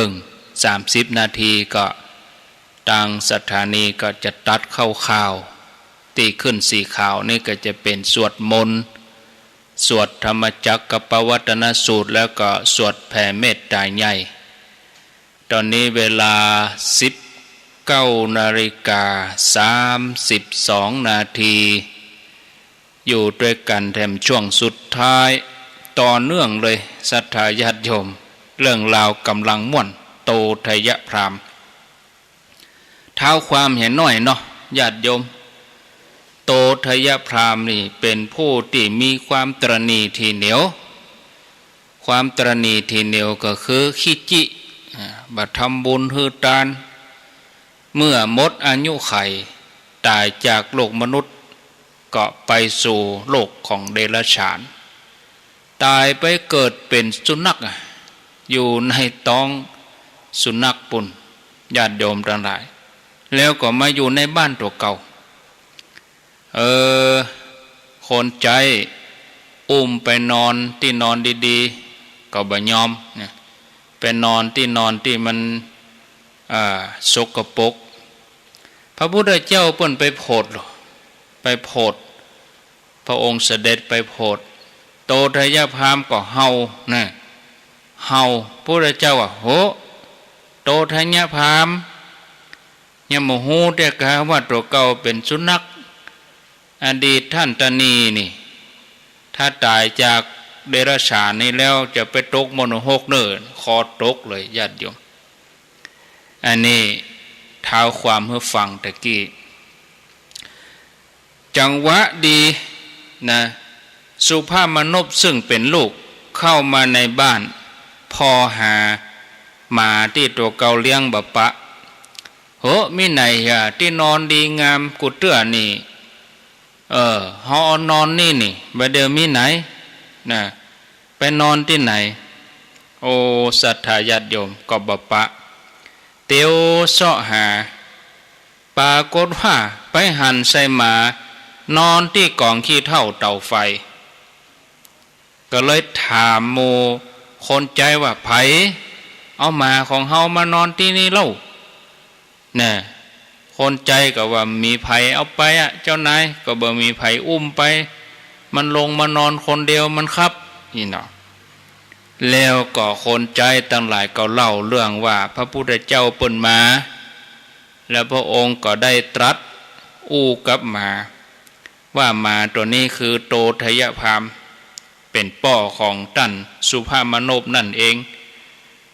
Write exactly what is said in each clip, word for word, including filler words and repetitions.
นึ่ง สามสิบนาทีก็ ตางสถานีก็จะตัดเข้าข่าว ตี้ขึ้นสีขาวนี่ก็จะเป๋นสวดมนต์ สวดธรรมจักกัปปวัตตนสูตร แล้วก็สวดแผ่เมตตาใหญ่ ต๋อนนี้เวลา สิบเก้านาฬิกา สามสิบสองนาที อยู่ตวยกั๋นแถมช่วงสุดท้าย ต่อเนื่องเลย ศรัทธาญาติโยม เรื่องราวก่ำลังม่วน โตทยพราหมณ์ เท้าความเหียน้อยเนาะ ญาติโยม โตทยพราหมณ์นี่เป๋นผู้ตี้มีความตระหนี่ถี่เหนียว ความตระหนี่ถี่เหนียวก็คือขี้จิ อ่า บ่ทำบุญหื้อตาน เมื่อหมดอายุขัย ต๋ายจากโลกมนุษย์ ก็ไปสู่โลกของเดรัจฉาน ต๋ายไปเกิดเป๋นสุนัขอะ อยู่ในต๊องสุนัขปู้น ญาติโยมตังหลาย แล้วก็มาอยู่ในบ้านตั๋วเก่า เออ คนใจ๊อุ้มไปนอนตี้นอนดีๆ ก็บ่ยอมนะ ไปนอนตี้นอนตี้มัน อ่า สกปรก พระพุทธเจ้าเปิ้นไปโผด ไปโผด พระองค์เสด็จไปโผด โตทยพราหมณ์ก็เห่านะ เห่า พุทธเจ้าว่า โห โตทยพราหมณ์ ยังบ่ฮู้เตื้อกาว่าตั๋วเก่าเป๋นสุนัข อดีตต้านตระหนี่นี่ ถ้าต๋ายจากเดรัจฉานนี่แล้วจะไปตกมรณหกเน่อ คอตกเลยญาติโยม อันนี้เท้าความหื้อฟังตะกี้ จังหวะดีนะ สุภาพมนพซึ่งเป๋นลูกเข้ามาในบ้าน ผ่อหาหมาตี้ตั๋วเก่าเลี้ยงบ่ปะ โห มีไหนอะ ตี้นอนดีงามกู้เตื้อนี่ เออ เฮาเอานอนนี่นี่ บ่าเดี่ยวมีไหนนะ ไปนอนตี้ไหน โอ้ ศรัทธาญาติโยม ก็บ่ปะ เตียวเซาะหา ปรากฏว่าไปหันใส่หมานอนตี้ก๋องขี้เถ้าเตาไฟ ก็เลยถามหมู่คนใจ๊ว่า ใผเอาหมาของเฮามานอนตี้นี่เล่า แน่ คนใจ๊ก็ว่า บ่มีใผเอาไปอะ เจ้านาย ก็บ่มีใผอุ้มไป มันลงมานอนคนเดียว มันคับ นี่เนาะ แล้วก็คนใจ๊ตังหลายก็เล่าเรื่องว่าพระพุทธเจ้าเปิ้นมา แล้วพระองค์ก็ได้ตรัสอู้กับหมา ว่าหมาตั๋วนี้คือโตทยพราหมณ์ เป๋นป้อของต้านสุภาพมนพนั่นเอง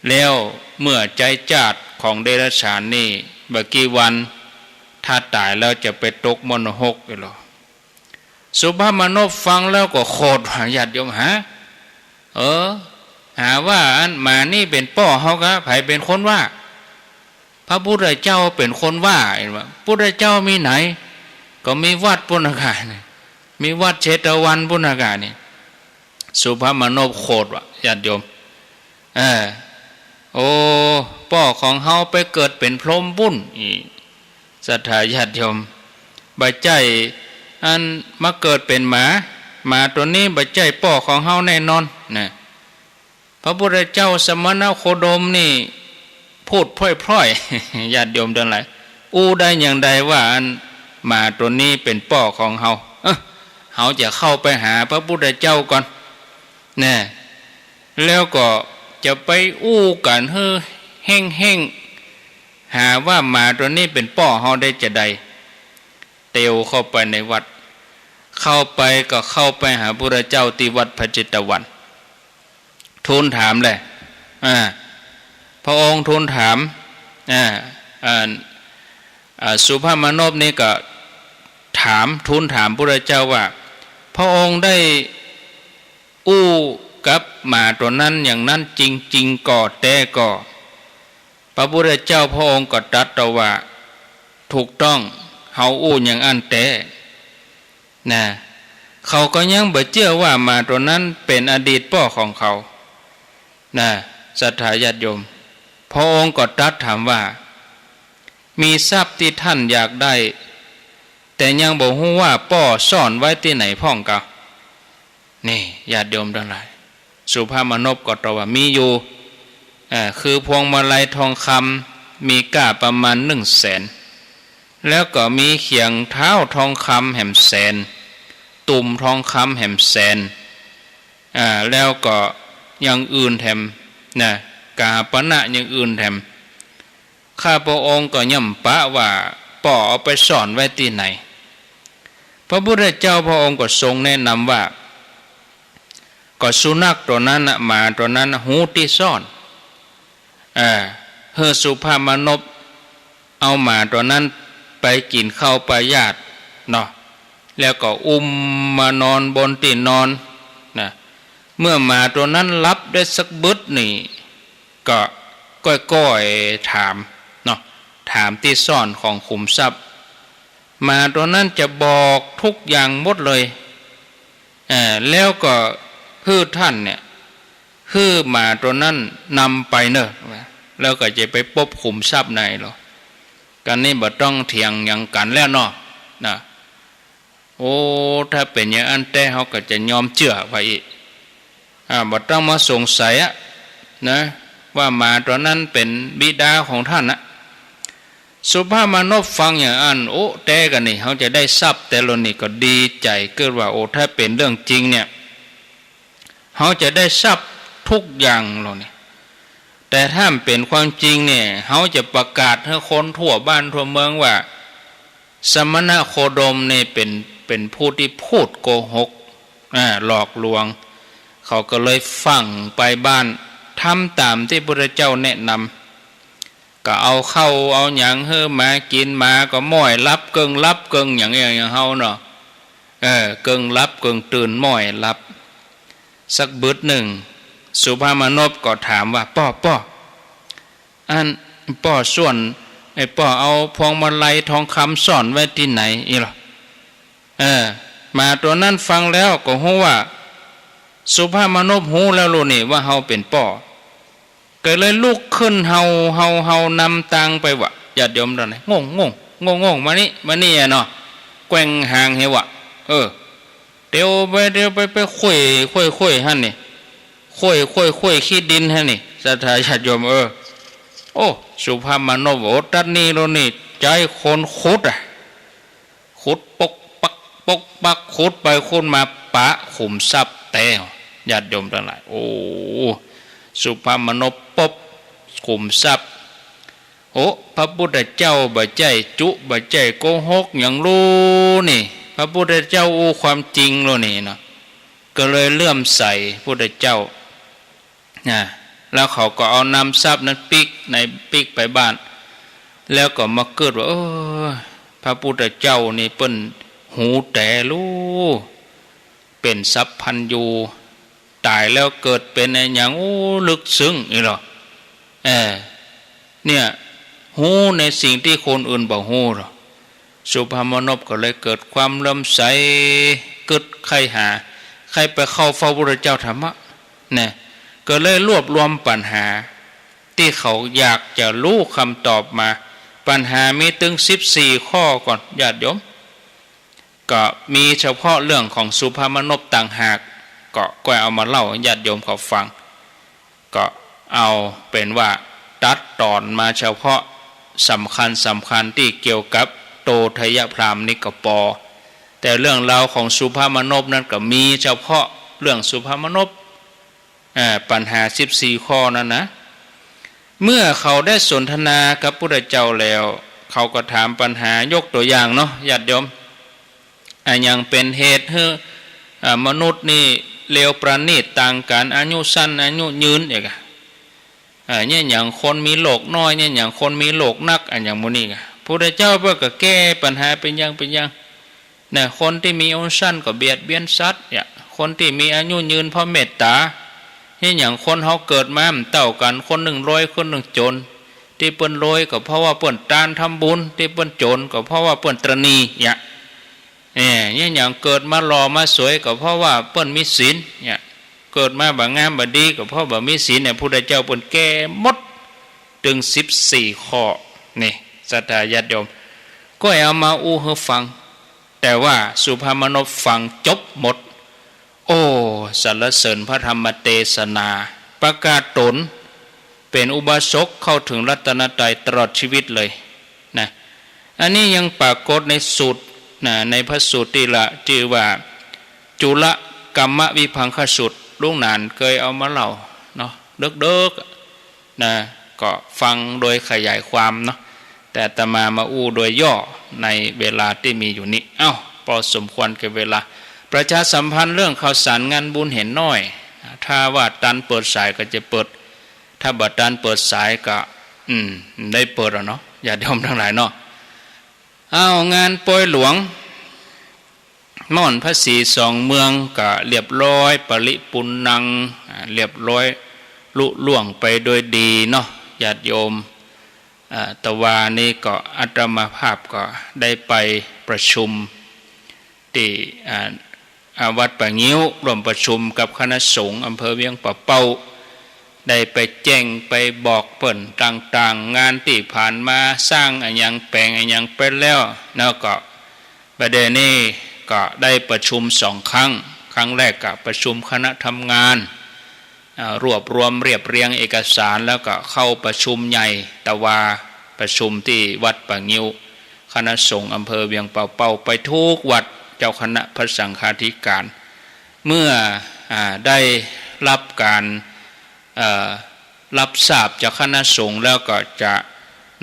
แล้วเมื่อใจ๊จาติของเดรัจฉานนี่บ่กี่วัน ถ้าต๋ายแล้วจะไปตกมรณหกอยู่หรอ สุภาพมนพฟังแล้วก็โขดว่า ญาติโยม หา เออ หาว่าอันหมานี่เป๋นป้อเฮากา ใผเป๋นคนว่า พระพุทธเจ้าเป๋นคนว่า เห็นบ่ พุทธเจ้ามีไหน ก็มีวัดปู้นนะกา มีวัดเชตวันปู้นนะกานี่ สุภาพมนพโขดว่า ญาติโยม เออ โอ้ ป้อของเฮาไปเกิดเป๋นพรหมปู้น อี้ ศรัทธาญาติโยม บ่ใจ้อันมาเกิดเป๋นหมา หมาตั๋วนี้บ่ใจ้ป้อของเฮาแน่นอนนะ พระพุทธเจ้าสมณโคดมนี่พูดพร่อยๆ ญาติโยมตังหลาย อู้ได้อย่างใดว่าอันหมาตั๋วนี้เป๋นป้อของเฮา เอ้อ เฮาจะเข้าไปหาพระพุทธเจ้าก่อน แน่ แล้วก็จะไปอู้กั๋นหื้อแฮ่งๆ หาว่าหมาตั๋วนี้เป๋นป้อเฮาได้จาใด เตียวเข้าไปในวัด เข้าไปก็เข้าไปหาพุทธเจ้าตี้วัดพระเจตวัน ทูลถามแล อ่า พระองค์ทูลถาม อ่า อ่า อ่า สุภาพมนพนี่ก็ถาม ทูลถามพุทธเจ้าว่า พระองค์ได้อู้กับหมาตั๋วนั้นอย่างนั้นจริงๆ ก่อ แต๊ก่อ พระพุทธเจ้าพระองค์ก็ตรัสตอบว่า ถูกต้อง เฮาอู้อย่างอั้นแต๊ นะ เขาก็ยังบ่เจื้อว่าหมาตั๋วนั้นเป๋นอดีตป้อของเขา นะ ศรัทธาญาติโยม พระองค์ก็ตรัสถามว่า มีทรัพย์ตี้ท่านอยากได้ แต่ยังบ่ฮู้ว่าป้อซ่อนไว้ตี้ไหนพ่องกา นี่ ญาติโยมตังหลาย สุภาพมนพก็ตอบว่า มีอยู่ อ่า คือพวงมาลัยทองคำมีก้าประมาณหนึ่งแสน แล้วก็มีเขียงเท้าทองคำแหมแสน ตุ่มทองคำแหมแสน อ่า แล้วก็อย่างอื่นแถมนะ ก๋าหาปณะอย่างอื่นแถม ข้าพระองค์ก็ย่ำปะว่า ป้อเอาไปซ่อนไว้ตี้ไหน พระพุทธเจ้าพระองค์ก็ทรงแนะนำว่า ก็สุนัขตั๋วนั้นน่ะ หมาตั๋วนั้นน่ะ ฮู้ตี้ซ่อน เออ หื้อสุภาพมนพเอาหมาตั๋วนั้นไปกิ๋นข้าวปายาตเนาะ แล้วก็อุ้มมานอนบนตี้นอนนะ เมื่อหมาตั๋วนั้นหลับได้สักบึดนี่ ก็ก้อยๆ ถามเนาะ ถามตี้ซ่อนของขุมทรัพย์ หมาตั๋วนั้นจะบอกทุกอย่างหมดเลย เอ่อ แล้วก็หื้อท่านเนี่ย หื้อหมาตั๋วนั้นนำไปเน่อ แล้วก็จะไปปบขุมทรัพย์ในลอ กั๋นนี้บ่ต้องเถียงหยังกั๋นแล้วเนาะ นะ โอ้ ถ้าเป๋นอย่างอั้นแต๊เฮาก็จะยอมเจื้อไปอี้ อ่า บ่ต้องมาสงสัยอะ นะ ว่าหมาตั๋วนั้นเป๋นบิดาของท่านนะ สุภาพมนพฟังอย่างอั้น โอ้ แต๊กั๋นนี่ เฮาจะได้ทรัพย์แต๊ลอนี่ ก็ดีใจ๋เกิดว่า โอ้ ถ้าเป๋นเรื่องจริงเนี่ย เฮาจะได้ทรัพย์ทุกอย่างลอนี่ แต่ถ้ามันเป๋นความจริงเนี่ย เฮาจะประกาศหื้อคนทั่วบ้านทั่วเมืองว่า สมณโคดมนี่เป๋น เป๋นผู้ตี้พูดโกหก อ่า หลอกลวง เขาก็เลยฟั่งไปบ้าน ทำต๋ามตี้พุทธเจ้าแนะนำ ก็เอาข้าวเอาหยังหื้อหมากิ๋น หมาก็ม้อยหลับ เกิ่งหลับเกิ่งหยัง อย่าง อย่างเฮาเนาะ เออ เกิ่งหลับเกิ่งตื่น ม้อยหลับ สักบึดนึ่ง สุภาพมนพก็ถามว่า ป้อ ป้อ อัน ป้อซ่อน ไอ้ป้อเอาพวงมาลัยทองคำซ่อนไว้ตี้ไหนอี้ลอ เออ หมาตั๋วนั้นฟังแล้วก็ฮู้ว่า สุภาพมนพฮู้แล้วลอนี่ว่าเฮาเป๋นป้อ ก็เลยลุกขึ้นเห่า เห่า เห่านำตางไปว่ะ ญาติโยมตังหลาย โง่ง โง่ง โง่ง โง่ง มานี่ มานี่อะเนาะ แกว่งหางหื้อว่ะ เออ เตียวไป เตียวไป ไปคุ้ย คุ้ย คุ้ยหั้นนี่ คุ้ย คุ้ย คุ้ยขี้ดินหั้นนี่ ศรัทธาญาติโยม เออ โอ้ สุภาพมนพ โอ้ ตั๊ดนี่ลอนี่ ใจ๊คนขุดอะ ขุดปกปัก ปกปัก ขุดไปขุดมา ปะขุมทรัพย์แต๊ ญาติโยมตังหลาย โอ้ สุภาพมนพปบขุมทรัพย์ โอ้ พระพุทธเจ้าบ่ใจ้จุ บ่ใจ้โกหกหยังลอนี่ พระพุทธเจ้าอู้ความจริงลอนี่เนาะ ก็เลยเลื่อมใสพุทธเจ้า นะ แล้วเขาก็เอานำทรัพย์นั้นปิ๊กใน ปิ๊กไปบ้าน แล้วก็มาเกิดว่า เออ พระพุทธเจ้านี่เปิ้นฮูแต๋ลู เป๋นสัพพัญญู ต๋ายแล้วเกิดเป๋นอะหยัง โอ้ ลึกซึ้งอี้ลอ เออ เนี่ย ฮูในสิ่งตี้คนอื่นบ่ฮูหรอก สุภาพมนพก็เลยเกิดความเลื่อมใส กึ๊ดใค่หา ใค่ไปเข้าเฝ้าพุทธเจ้าถามะ นะ ก็เลยรวบรวมปัญหา ตี้เขาอยากจะฮู้กำตอบมา ปัญหามีตึงสิบสี่ข้อก่อน ญาติโยม ก็มีเฉพาะเรื่องของสุภาพมนพต่างหาก ก็ ก็เอามาเล่าหื้อญาติโยมเขาฟัง ก็เอาเป๋นว่าตัดต๋อนมาเฉพาะสำคัญสำคัญตี้เกี่ยวกับโตไทยพราหมณ์นี่ก็ปอ แต่เรื่องราวของสุภาพมนพนั้นก็มีเฉพาะเรื่องสุภาพมนพ อ่า ปัญหาสิบสี่ข้อนั้นนะ เมื่อเขาได้สนทนากับพุทธเจ้าแล้ว เขาก็ถามปัญหา ยกตั๋วอย่างเนาะ ญาติโยม อะหยังเป๋นเหตุหื้อ อ่า มนุษย์นี่เลวประณีตต่างกั๋น อายุสั้น อายุยืน เอกอะ อ่า เยียะหยังคนมีโรคน้อย เยียะหยังคนมีโรคหนัก อะหยังหมู่นี้กะ พุทธเจ้าเปิ้นก็แก้ปัญหาเป๋นอย่างเป๋นอย่าง นะ คนตี้มีอายุสั้นก็เบียดเบียนสัตว์ เนี่ย คนตี้มีอายุยืนเพราะเมตต๋า เยียะหยังคนเฮาเกิดมาบ่เต้ากั๋น คนนึ่งรวย คนนึ่งจน ตี้เปิ้นรวยก็เพราะว่าเปิ้นตานทำบุญ ตี้เปิ้นจนก็เพราะว่าเปิ้นตระหนี่ เนี่ย เอ๊ะ เยียะหยังเกิดมาหล่อมาสวยก็เพราะว่าเปิ้นมีศีล เนี่ย เกิดมาบ่งามบ่ดีก็เพราะบ่มีศีล เนี่ย พุทธเจ้าเปิ้นแก้หมด ตึงสิบสี่ข้อ นี่ ศรัทธาญาติโยม ก็เอามาอู้หื้อฟัง แต่ว่าสุภาพมนพฟังจบหมด โอ้ สรรเสริญพระธรรมเตสนา ประกาศต๋น เป๋นอุบาสกเข้าเถิงรัตนตรัยตลอดจีวิตเลยนะ อันนี้ยังปรากฏในสูตรนะ ในพระสูตรตี้ละจื้อว่าจุลกัมมวิภังคสูตร ลุงหนานเกยเอามาเล่าเนาะ เดิกๆ นะ ก็ฟังโดยขยายความเนาะ แต่อาตมามาอู้โดยย่อในเวลาตี้มีอยู่นี้ เอ้า ปอสมควรแก่เวลา ประชาสัมพันธ์เรื่องข่าวสารงานบุญเหียน้อย ถ้าว่าตันเปิดสายก็จะเปิด ถ้าบ่ตันเปิดสายก็ อืม ได้เปิดแล้วเนาะ ญาติโยมตังหลายเนาะ เอ้า งานปอยหลวง ม่อนพระศรีสองเมืองก็เรียบร้อย ปริปูรณัง อ่า เรียบร้อย ลุล่วงไปโดยดีเนาะ ญาติโยม อ่า ตะวานี้ก็อาตมาภาพก็ได้ไปประชุมตี้ อ่า อ่า วัดป่างิ้ว ร่วมประชุมกับคณะสงฆ์อำเภอเวียงป่าเป้า ได้ไปแจ้งไปบอกเปิ้นต่างๆ งานตี้ผ่านมา สร้างอะหยังแป๋งอะหยังไปแล้ว แล้วก็ บ่าเดี่ยวนี้ก็ได้ประชุมสองครั้ง ครั้งแรกก็ประชุมคณะทำงาน อ่า รวบรวมเรียบเรียงเอกสาร แล้วก็เข้าประชุมใหญ่ ตะวาประชุมตี้วัดป่างิ้ว คณะสงฆ์อำเภอเวียงป่าเป้า ไปทุกวัด เจ้าคณะพระสังฆาธิการ เมื่อ อ่า ได้รับการ เอ่อ รับทราบจากคณะสงฆ์แล้วก็จะ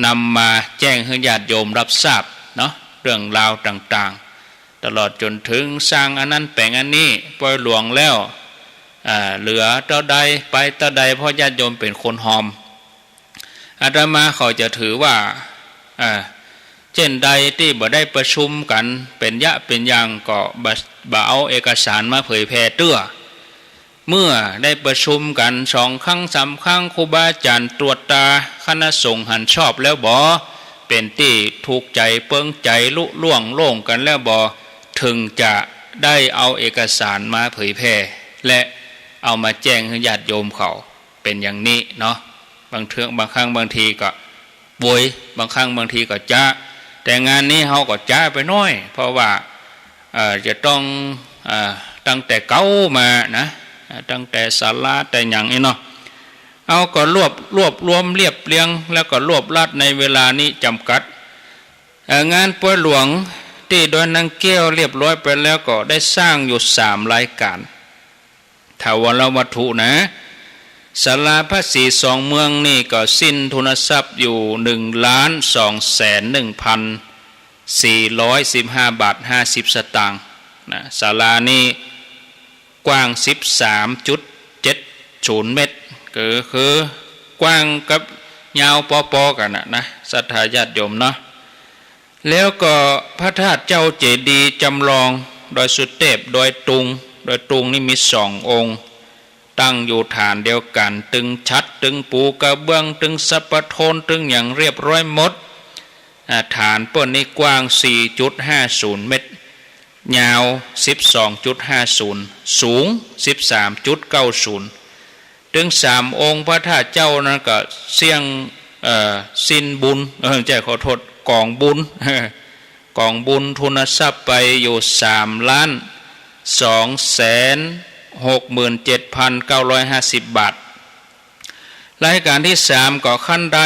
นำมาแจ้งหื้อญาติโยมรับทราบเนาะ เรื่องราวต่างๆ ตลอดจ๋นเถิงสร้างอันนั้นแป๋งอันนี้ ปอยหลวงแล้ว อ่า เหลือเต้าใดไปเต้าใด เพราะญาติโยมเป๋นคนฮอม อาตมาเขาจะถือว่า อ่า เจ้นใดตี้บ่ได้ประชุมกั๋นเป๋นยะเป๋นอย่างก็บ่ บ่เอาเอกสารมาเผยแผ่เตื้อ เมื่อได้ประชุมกั๋นสองครั้งสามครั้ง ครูบาอาจ๋ารย์ตรวจตรา คณะสงฆ์หันชอบแล้วบ่ เป๋นตี้ถูกใจ๋เปิงใจ๋ ลุล่วงโล่งกั๋นแล้วบ่ เถิงจะได้เอาเอกสารมาเผยแผ่ และเอามาแจ้งหื้อญาติโยมเขา เป๋นอย่างนี้เนาะ บางเทื่อ บางครั้งบางทีก็โวย บางครั้งบางทีก็จ๊ะ แต่งานนี้เฮาก็จ๊ะไปหน้อย เพราะว่า เอ่อ จะต้อง เอ่อ ตั้งแต่เก๊ามานะ เอ่อ ตั้งแต่ศาลาแต่หยังอี้เนาะ เอาก็รวบ รวบรวมเรียบเรียง แล้วก็รวบรัดในเวลานี้จ๋ำกัด เอ่อ งานปอยหลวงตี้ดอยนางแก้วเรียบร้อยไปแล้วก็ได้สร้างอยู่สามรายก๋าน ถาวรวัตถุนะ ศาลาพระศรีสองเมืองนี่ก็สิ้นทุนทรัพย์อยู่หนึ่งล้านสองแสนหนึ่งพันสี่ร้อยสิบห้าบาทห้าสิบสตางค์นะ ศาลานี่กว้างสิบสามจุดเจ็ดศูนย์เมตร ก็คือกว้างกับยาวปอๆ กั๋นนะนะ ศรัทธาญาติโยมเนาะ แล้วก็พระธาตุเจ้าเจดีย์จ๋ำลอง ดอยสุเตพ ดอยตุง ดอยตุงนี่มีสององค์ ตั้งอยู่ฐานเดียวกั๋น ตึงฉัตร ตึงปูกระเบื้อง ตึงสรรพโทน ตึงหยังเรียบร้อยหมด อ่า ฐานเปิ้นนี่กว้างสี่จุดห้าศูนย์เมตร ยาวสิบสองจุดห้าศูนย์ สูงสิบสามจุดเก้าศูนย์ ตึงสามองค์พระธาตุเจ้านั้นก็เสี้ยง เอ่อ สิ้นบุญ เออ ไม่ใช่ ขอโทษ ก๋องบุญ ก๋องบุญทุนทรัพย์ไปอยู่สามล้านสองแสนหกหมื่นเจ็ดพันเก้าร้อยห้าสิบบาท รายก๋านตี้สามก็คันได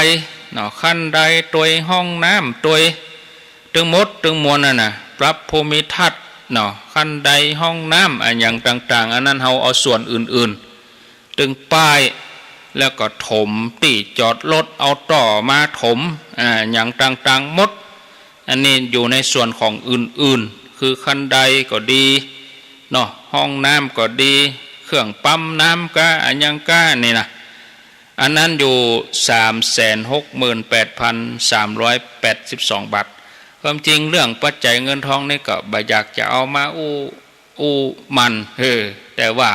เนาะ คันไดตวย ห้องน้ำตวย ตึงหมดตึงมวลนั่นน่ะ ปรับภูมิทัศน์เนาะ คันได ห้องน้ำ อะหยังต่างๆ อันนั้นเฮาเอาส่วนอื่นๆ ตึงป้าย แล้วก็ถมตี้จอดรถ เอาต่อมาถม อ่า หยังต่างๆ หมด อันนี้อยู่ในส่วนของอื่นๆ คือคันไดก็ดีเนาะ ห้องน้ำก็ดี เครื่องปั๊มน้ำก้า อะหยังก้านี่นะ อันนั้นอยู่สามแสนหกหมื่นแปดพันสามร้อยแปดสิบสองบาท ความจริงเรื่องปัจจัยเงินทองนี่ก็บ่อยากจะเอามาอู้ อู้มัน เออ แต่ว่า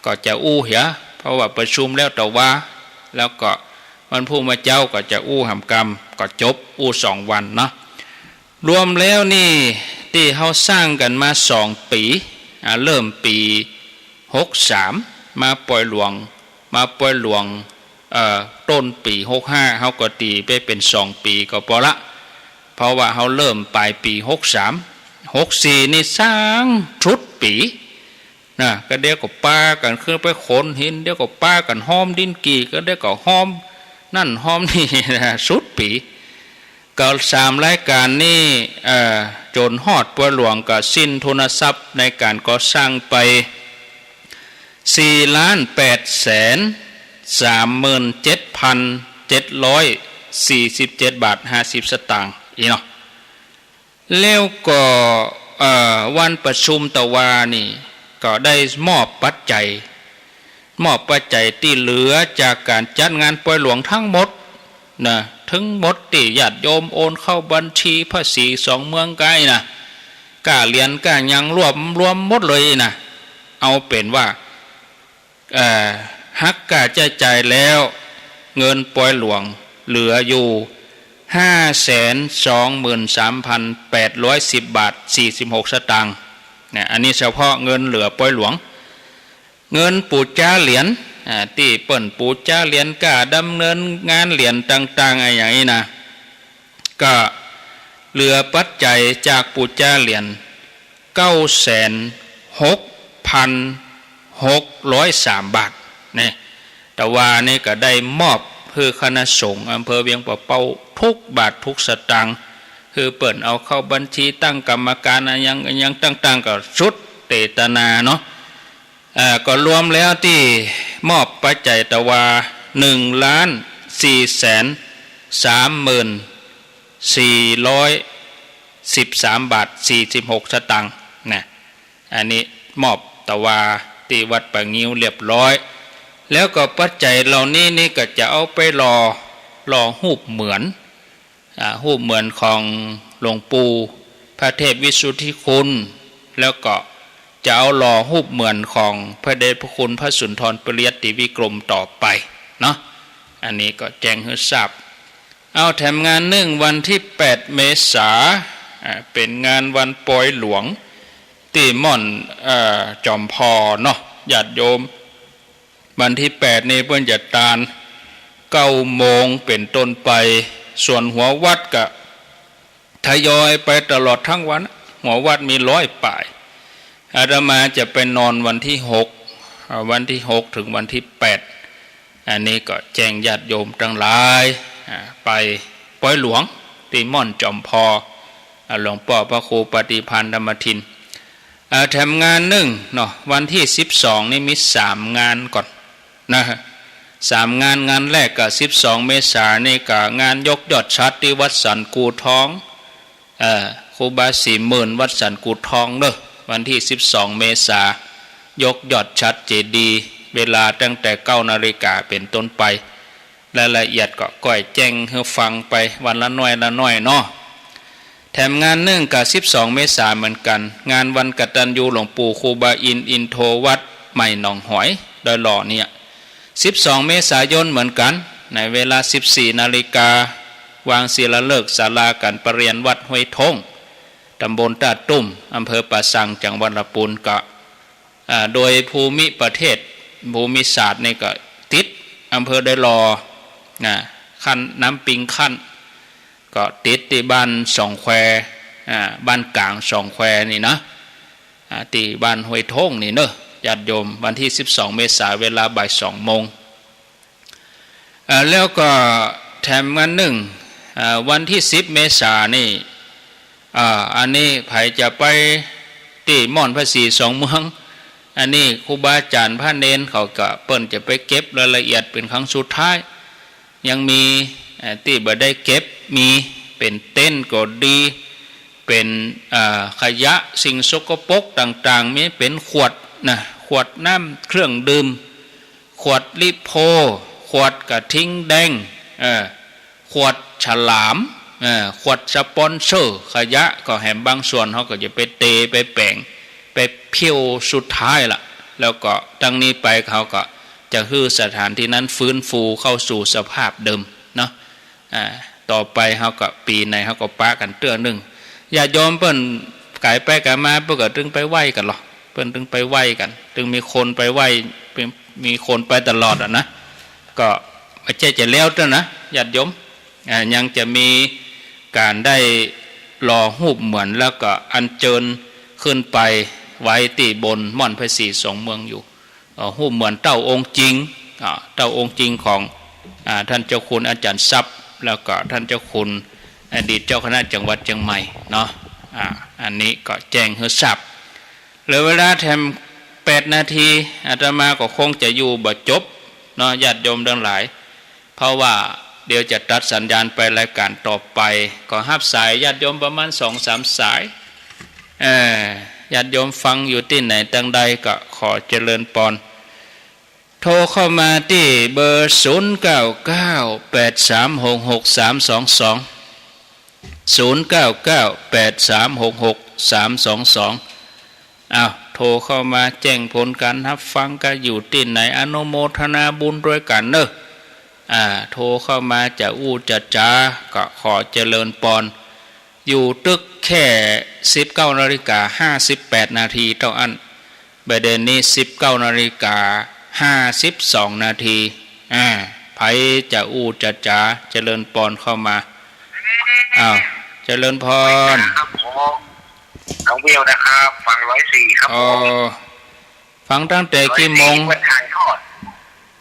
ก็จะอู้เหีย เพราะว่าประชุมแล้วตะวา แล้วก็วันพูดมาเจ๊าก็จะอู้หำกำ ก็จบ อู้สองวันเนาะ รวมแล้วนี่ตี้เฮาสร้างกั๋นมาสองปี๋ อ่า เริ่มปี๋หกสาม มาปอยหลวง มาปอยหลวง เอ่อ ต้นปี๋หกห้า เฮาก็ตี๋ไปเป๋นสองปี๋ก็ปอละ เพราะว่าเฮาเริ่มป๋ายปี๋หกสาม หกสี่นี่สร้างสุดปี๋ นะ ก็เดี๋ยวก็ปากั๋นขึ้นไปขนหิน เดี๋ยวก็ปากั๋นฮ้อมดินกี่ ก็เดี๋ยวก็ฮ้อม นั่นฮอมนี่นะ สุดปี๋ ก็สามรายก๋านนี้ เอ่อ จ๋นฮอดปอยหลวงก็สิ้นทุนทรัพย์ในก๋านก่อสร้างไป สี่ล้านแปดแสนสามหมื่นเจ็ดพันเจ็ดร้อยสี่สิบเจ็ดบาทห้าสิบสตางค์ อี้เนาะ แล้วก็ เอ่อ วันประชุมตะวานี่ ก็ได้มอบปัจจัย มอบปัจจัยตี้เหลือจากก๋านจัดงานปอยหลวงตึงหมดนะ ตึงหมดตี้ญาติโยมโอนเข้าบัญชีภาษีสองเมืองก้าอี้นะ ก้าเหรียญก้าหยังรวม รวมหมดเลยอี้นะ เอาเป๋นว่า เอ่อ หักก้าใจ๊จ่ายแล้ว เงินปอยหลวงเหลืออยู่ ห้าแสนสองหมื่นสามพันแปดร้อยสิบบาทสี่สิบหกสตางค์ เนี่ย อันนี้เฉพาะเงินเหลือปอยหลวง เงินปู๋จาเหรียญ อ่า ตี้เปิ้นปู๋จาเหรียญก้าดำเนินงานเหรียญต่างๆ อะหยังอี้นะ ก็เหลือปัจจัยจากปู๋จาเหรียญ เก้าแสนหกพันหกร้อยสามบาท เนี่ย ตะวานี่ก็ได้มอบหื้อคณะสงฆ์อำเภอเวียงป่าเป้ากู้บาทกู้สตางค์ หื้อเปิ้นเอาเข้าบัญชีตั้งกรรมก๋านอะหยัง อะหยังต่างๆ ก็สุดเจตนาเนาะ เอ่อ ก็รวมแล้วตี้มอบปัจจัยตะวา หนึ่งล้านสี่แสนสามหมื่นสี่ร้อยสิบสามบาทสี่สิบหกสตางค์ นะ อันนี้มอบตะวาตี้วัดป่างิ้วเรียบร้อย แล้วก็ปัจจัยเหล่านี้นี่ก็จะเอาไปหล่อ หล่อฮูปเหมือน อ่า ฮูปเหมือนของหลวงปู่พระเทพวิสุทธิคุณ แล้วก็จะเอาหล่อฮูปเหมือนของพระเดชพระคุณพระสุนทรปริยัติวิกรมต่อไปเนาะ อันนี้ก็แจ้งหื้อทราบ เอาแถมงานนึ่งวันตี้แปดเมษา อ่า เป๋นงานวันปอยหลวงตี้ม่อน เอ่อ จ๋อมพอเนาะ ญาติโยม วันตี้แปดนี่เปิ้นจะตานเก้าโมงเป๋นต้นไป ส่วนหัววัดก็ทยอยไปตลอดตึงวัน หัววัดมีร้อยป๋าย อาตมาจะไปนอนวันตี้หก อ่า วันตี้หกเถิงวันตี้แปด อันนี้ก็แจ้งญาติโยมตังหลาย อ่า ไปปอยหลวงตี้ม่อนจ๋อมพอ อ่า หลวงป้อพระครูปฏิภาณธรรมทิน อ่า แถมงานนึ่งเนาะ วันตี้สิบสองนี่มีสามงานก่อนนะ สามงาน งานแรกก็สิบสองเมษานี่ก็งานยกยอดฉัตรตี้วัดสันกู่ทอง เอ่อ ครูบาสี่หมื่นวัดสันกู่ทองเนาะ วันตี้สิบสองเมษา ยกยอดฉัตรเจดีย์ เวลาตั้งแต่เก้านาฬิกาเป๋นต้นไป รายละเอียดก็ก้อยแจ้งหื้อฟังไปวันละน้อยละน้อยเนาะ แถมงานนึ่งก็สิบสองเมษาเหมือนกั๋น งานวันกตัญญูหลวงปู่ครูบาอินทร์อินโทวัดใหม่หนองหอยดอยหล่อเนี่ย สิบสองเมษายนเหมือนกั๋น ในเวลาสิบสี่นาฬิกา วางศิลาฤกษ์ศาลาก๋านประเรียนวัดห้วยโท้ง ตำบลต้าตุ้ม อำเภอป่าสัง จังหวัดลำปูนก็ อ่า โดยภูมิประเทศ ภูมิศาสตร์นี่ก็ติดอำเภอดอยหล่อ นะ คัน น้ำปิงคัน ก็ติดตี้บ้านสองแคว อ่า บ้านก๋างสองแควนี่นะ อ่า ตี้บ้านห้วยโท้งนี่เนาะ ญาติโยม วันตี้สิบสองเมษา เวลาบ่ายสองโมง เอ่อ แล้วก็แถมงานนึ่ง เอ่อ วันตี้สิบเมษานี่ เอ่อ อันนี้ใผจะไปตี้ม่อนพระศรีสองเมือง อันนี้ครูบาอาจ๋ารย์พระเณรเขาก็เปิ้นจะไปเก็บรายละเอียดเป๋นครั้งสุดท้าย ยังมี เอ่อ ตี้บ่ได้เก็บ มีเป๋นเต็นท์ก็ดี เป๋น เอ่อ ขยะสิ่งสกปรกต่างๆ มีเป๋นขวดนะ ขวดน้ำเครื่องดื่ม ขวดลิโพ ขวดกระทิงแดง เออ ขวดฉลาม เออ ขวดสปอนเซอร์ ขยะก็แหมบางส่วนเขาก็จะไปเตไปแป๋ง ไปเผี้ยวสุดท้ายละ แล้วก็ตั้งนี้ไปเขาก็จะหื้อสถานที่นั้นฟื้นฟูเข้าสู่สภาพเดิมเนาะ อ่า ต่อไปเขาก็ปี๋ไหนเขาก็ปะกั๋นเตื้อนึ่ง ญาติโยมเปิ้นก๋ายไปก๋ายมาเปิ้นก็ตึงไปไหว้กั๋นลอ เปิ้นตึงไปไหว้กั๋น ตึงมีคนไปไหว้ มีคนไปตลอดอะนะ ก็บ่ใจ้จะแล้วเตื้อนะ ญาติโยม อ่า ยังจะมีก๋านได้หล่อฮูปเหมือนแล้วก็อัญเจิญขึ้นไปไว้ตี้บนม่อนพระศรีสองเมืองอยู่ เอ่อ ฮูปเหมือนเต้าองค์จริง อ่า เต้าองค์จริงของ อ่า ท่านเจ้าคุณอาจารย์ทรัพย์ แล้วก็ท่านเจ้าคุณอดีตเจ้าคณะจังหวัดเชียงใหม่เนาะ อ่า อันนี้ก็แจ้งหื้อทราบ เหลือเวลาแถมแปดนาที อาตมาก็คงจะอยู่บ่จบเนาะ ญาติโยมตังหลาย เพราะว่าเดี๋ยวจะตัดสัญญาณไปรายการต่อไป ก็ฮับสายญาติโยมประมาณสองสามสาย เอ่อ ญาติโยมฟังอยู่ตี้ไหนตังใดก็ขอเจริญปอน โทรเข้ามาตี้เบอร์ ศูนย์เก้าเก้า แปดสามหกหก สามสองสอง ศูนย์เก้าเก้า แปดสามหกหก สามสองสอง อ้าว โทรเข้ามาแจ้งผลการฮับฟัง ก็อยู่ตี้ไหน อนุโมทนาบุญตวยกั๋นเนาะ อ่า โทรเข้ามาจะอู้จะจ๋า ก็ขอเจริญปอน อยู่ตึกแค่สิบเก้านาฬิกาห้าสิบแปดนาทีเต้าอั้น บ่าเดี่ยวนี้สิบเก้านาฬิกาห้าสิบสองนาที อ่า ใผจะอู้จะจ๋า เจริญปอนเข้ามา อ้าว เจริญปอน ครับผม น้องเบลนะครับ ฟังร้อยสี่ครับผม อ๋อ ฟังตั้งแต่กี่โมง ร้อยสี่เปิ้นถ่ายทอด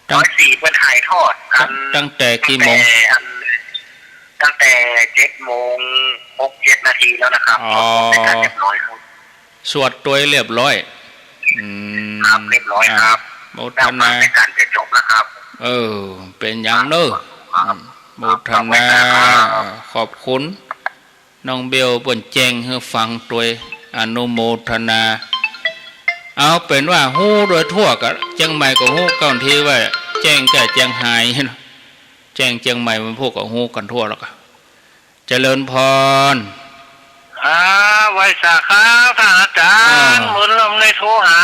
ตั้ง ร้อยสี่เปิ้นถ่ายทอด อัน ตั้งแต่กี่โมง ตั้งแต่อัน ตั้งแต่เจ็ดโมงหกเจ็ดนาทีแล้วนะครับ อ๋อ สวดมนต์เสร็จกันเรียบร้อยครับ สวดตวยเรียบร้อย อืม ครับ เรียบร้อยครับ อ่า โมทนา แล้วฟังเสร็จกันจะจบแล้วครับ เออ เป๋นอย่างเนาะ ครับ อืม โมทนา ครับ ขอบคุณ น้องเบลเปิ้นแจ้งหื้อฟังตวย อนุโมทนา เอาเป๋นว่าฮู้โดยทั่วกั๋น เจียงใหม่ก็ฮู้กั๋นทีว่าแจ้งแก่เจียงฮาย แจ้งเจียงใหม่มันพวกก็ฮู้กั๋นทั่วแล้วก็ เจริญปอน อ่า ไหว้สาครับ ท่านอาจ๋ารย์ อ่า มื้อนี้ได้โทรหา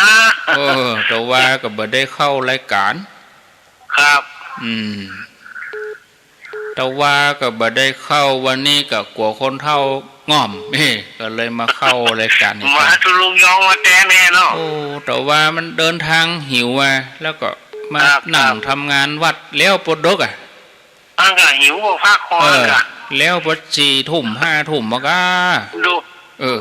เออ แต่ว่าก็บ่ได้เข้ารายการ ครับ อืม แต่ว่าก็บ่ได้เข้า วันนี้ก็กั๋วคนเฒ่าง่อม เอ้ ก็เลยมาเข้ารายการนี้ มา ก่อน ถูกลุงยองมาแตนแน่เนาะ โอ้ แต่ว่ามันเดินทางหิวอะ แล้วก็มา ครับ นั่ง ครับ ทำงานวัดแล้วปอดึกอะ อันก็หิวก็พักผ่อน เออ ก็ แล้วปอสี่ทุ่มห้าทุ่มมาก็ ดู เออ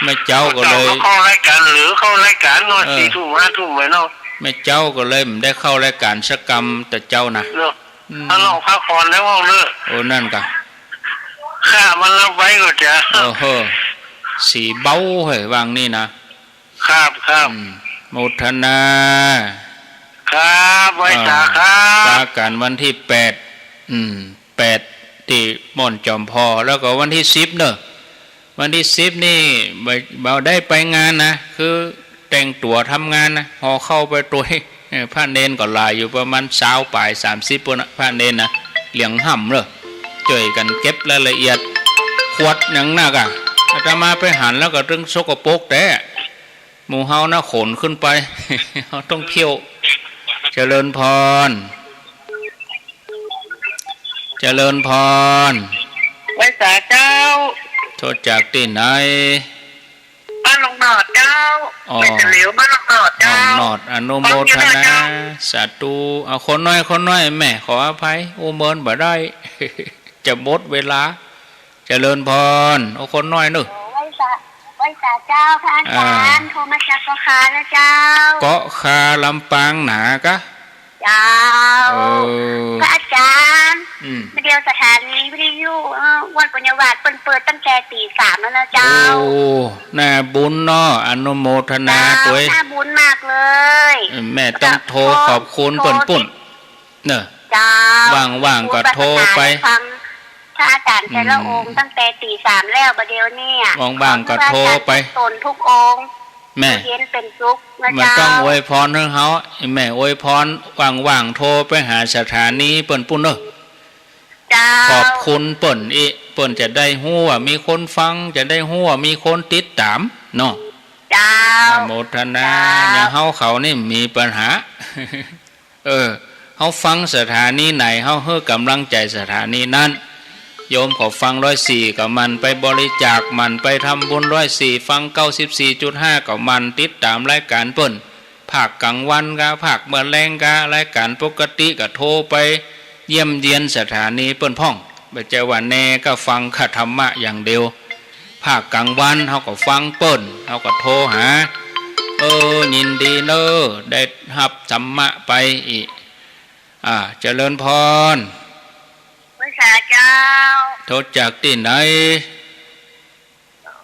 แม่เจ้าก็เลย มาเข้ารายการ หรือเข้ารายการเนาะ เออ สี่ทุ่มห้าทุ่มไปเนาะ แม่เจ้าก็เลยบ่ได้เข้ารายการสักกำแต่เจ๊านะ เนาะ อืม ถ้าเราพักผ่อนแล้วเนาะ โอ้ นั่นกะ ข้ามันรับไว้ก็จะ โอ้โห สีเบาเหย วางนี่นะ ครับ ครับ อืม โมทนา ครับ ไหว้สาครับ อ่า ปะกั๋นวันตี้แปด อืม แปด ตี้ม่อนจอมพอ แล้วก็วันตี้สิบเนอะ วันตี้สิบนี่บ่ บ่ได้ไปงานนะ คือแต่งตั๋วทำงานนะ ห่อข้าวไปตวย เออ พระเณรก็หลายอยู่ ประมาณซาวป๋าย สามสิบ ปู๊นนะ พระเณรนะ เหลียงห่ำเลย จ้วยกั๋นเก็บรายละเอียด ขวดอย่างนักอะ อาตมาไปหันแล้วก็ตึงสกปรกแต๊ หมู่เฮานะขนขึ้นไป เฮาต้องเคี้ยว เจริญปอน เจริญปอน ไหว้สาเจ้า โทรจากตี้ไหน บ้านหนองหนอดเจ้า อ๋อ แม่เสลียว บ้านหนองหนอดเจ้า หนองหนอด อนุโมทนา ฟังอยู่นะเจ้า สาธุ เอาคนน้อย คนน้อย แม่ขออภัย อู้เมินบ่ได้ จะหมดเวลา เจริญปอน เอาคนน้อยเนอะ โอ้ ไหว้สา ไหว้สาเจ้า พระอาจ๋ารย์ อ่า โทรมาจากเกาะคานะเจ้า เกาะคา ลำปางหนากะ เจ้า เออ พระอาจ๋ารย์ อืม เดี๋ยวสถานีวิทยุ เอ่อ วัดปุญญาวาสเปิ้นเปิดตั้งแต่ตีสามแล้วนะเจ้า โอ้ น่าบุญเนาะ อนุโมทนา เจ้า ตวย น่าบุญมากเลย เออ แม่ต้องโทรขอบคุณเปิ้นปุ้น เนอะ เจ้า ว่างๆ ก็โทรไป ฟังพระอาจ๋ารย์แต่ละองค์ อืม ตั้งแต่ตีสามแล้ว บ่าเดี่ยวนี้ ว่างๆ ก็โทรไป ตนทุกองค์ แม่ อยู่เย็นเป๋นสุขนะ มันต้อง เจ้า อวยพรหื้อเฮา แม่อวยพร ว่างๆ โทรไปหาสถานีเปิ้นปุ้นเนอะ เจ้า ขอบคุณเปิ้นอีก เปิ้นจะได้ฮู้ว่ามีคนฟัง จะได้ฮู้ว่ามีคนติดต๋ามเนาะ เจ้า อนุโมทนา เจ้า อย่างเฮาเขานี่มีปัญหา เออ เฮาฟังสถานีไหน เฮาหื้อก๋ำลังใจ๋สถานีนั้น โยมเขาฟังร้อยสี่ก็หมั่นไปบริจาค หมั่นไปทำบุญร้อยสี่ ฟังเก้าสิบสี่จุดห้าก็หมั่นติดต๋ามรายก๋านเปิ้น ภาคก๋างวันกา ภาคเมื่อแลงกา รายก๋านปกติก็โทรไปเยี่ยมเยียนสถานีเปิ้นพ่อง บ่ใจ้ว่าแน่ก็ฟังกาธรรมะอย่างเดียว ภาคก๋างวันเฮาก็ฟังเปิ้น เฮาก็โทรหา เออ ยินดีเนอะ ได้ฮับธรรมะไปอีก อ่า เจริญพร ไหว้สาเจ้า โทรจากตี้ไหน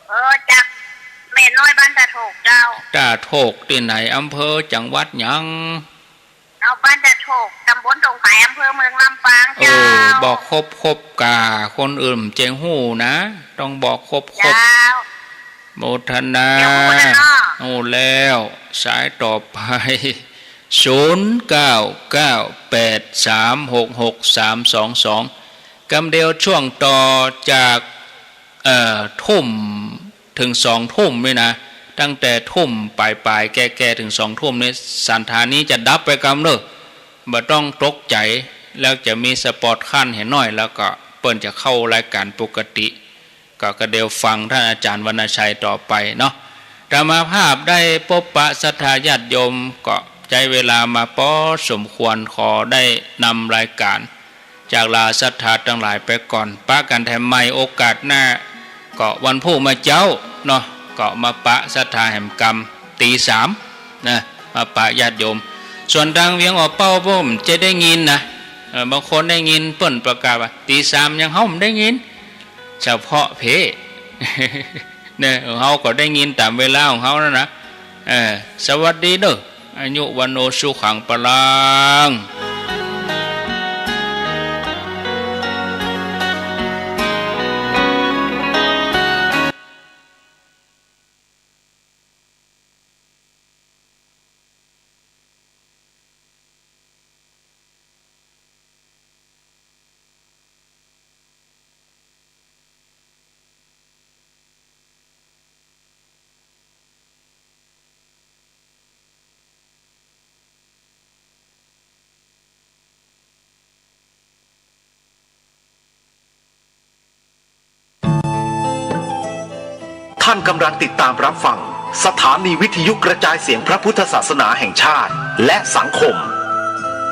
เออ จากแม่น้อยบ้านตาโทกเจ้า ตาโทกตี้ไหน อำเภอจังหวัดหยัง เอาบ้านตาโทก ตำบลดงไผ่ อำเภอเมืองลำปางเจ้า เออ บอกครบๆ ก่า คนอื่นจะฮู้นะ ต้องบอกครบๆ เจ้า โมทนา เดี๋ยวฮู้แล้วเนาะ ฮู้แล้ว สายต่อไป ศูนย์เก้าเก้าแปดสามหกหกสามสองสอง กำเดียวช่วงต่อจาก เอ่อ ทุ่มเถิงสองทุ่มนี่นะ ตั้งแต่ทุ่มป๋ายๆ แก่ๆ เถิงสองทุ่มนี่ สถานีจะดับไปกำเน่อ บ่ต้องตกใจ๋ แล้วจะมีสปอตคั้นหื้อหน้อย แล้วก็เปิ้นจะเข้ารายการปกติ ก็ ก็เดี๋ยวฟังต้านอาจ๋ารย์วรรณชัยต่อไปเนาะ อาตมาภาพได้ปบปะศรัทธาญาติโยม ก็ใจ๊เวลามาปอสมควร ขอได้นำรายการ จากลาศรัทธาตังหลายไปก่อน ปะกั๋นแถมใหม่โอกาสหน้า ก็วันพูกเมื่อเจ๊าเนาะ ก็มาปะศรัทธาแหมกำ ตีสามนะ มาปะญาติโยม ส่วนตางเวียงอ่อเป้าผมจะได้ยินนะ เอ่อ บางคนได้ยินเปิ้นประกาศว่า ตีสามยังเฮาบ่ได้ยิน เฉพาะเพ เนี่ย เฮาก็ได้ยินต๋ามเวลาของเฮานั่นนะ เออ สวัสดีเน่อ อายุ วัณโณ สุขัง พลัง ท่านกำลังติดตามรับฟังสถานีวิทยุกระจายเสียงพระพุทธศาสนาแห่งชาติและสังคม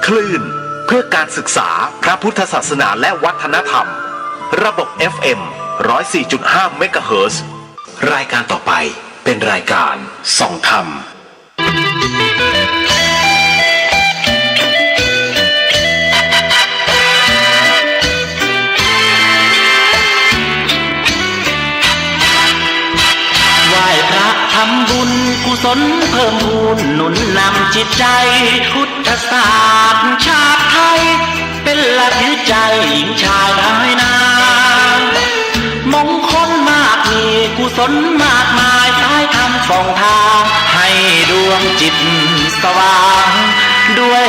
คลื่นเพื่อการศึกษาพระพุทธศาสนาและวัฒนธรรม ระบบ เอฟ เอ็ม ร้อยสี่จุดห้า เมกะเฮิรตซ์ รายการต่อไปเป็นรายการส่องธรรม ไหว้พระทำบุญกุศลเพิ่มพูนหนุนนำจิตใจ พุทธศาสตร์ชาติไทย เป็นหลักยึดใจหญิงชายน้อยนา มงคลมากมีกุศลมากมาย สายธรรมส่องทาง ให้ดวงจิตสว่าง ด้วย